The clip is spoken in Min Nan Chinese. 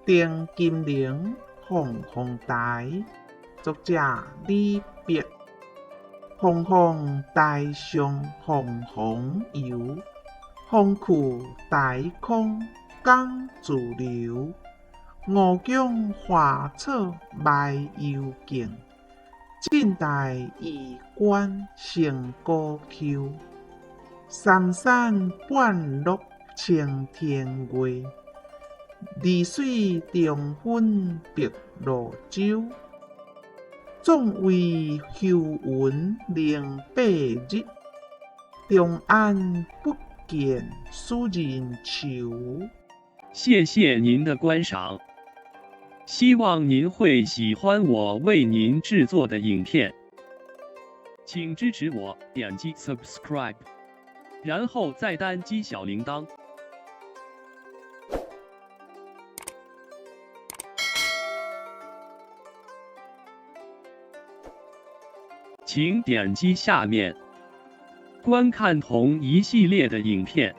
登金陵鳳凰台，作者李白。鳳凰台上鳳凰遊，鳳去台空江自流。吳宮花草埋幽徑，晉代衣冠成古丘。三山半落青天月，二水中分白鷺洲。縱為浮雲凌白日，長安不見使人愁。謝謝您的觀賞，希望您會喜歡我為您製作的影片，請支持我點擊 subscribe，然後再單擊小鈴鐺。請點擊下面觀看同一系列的影片。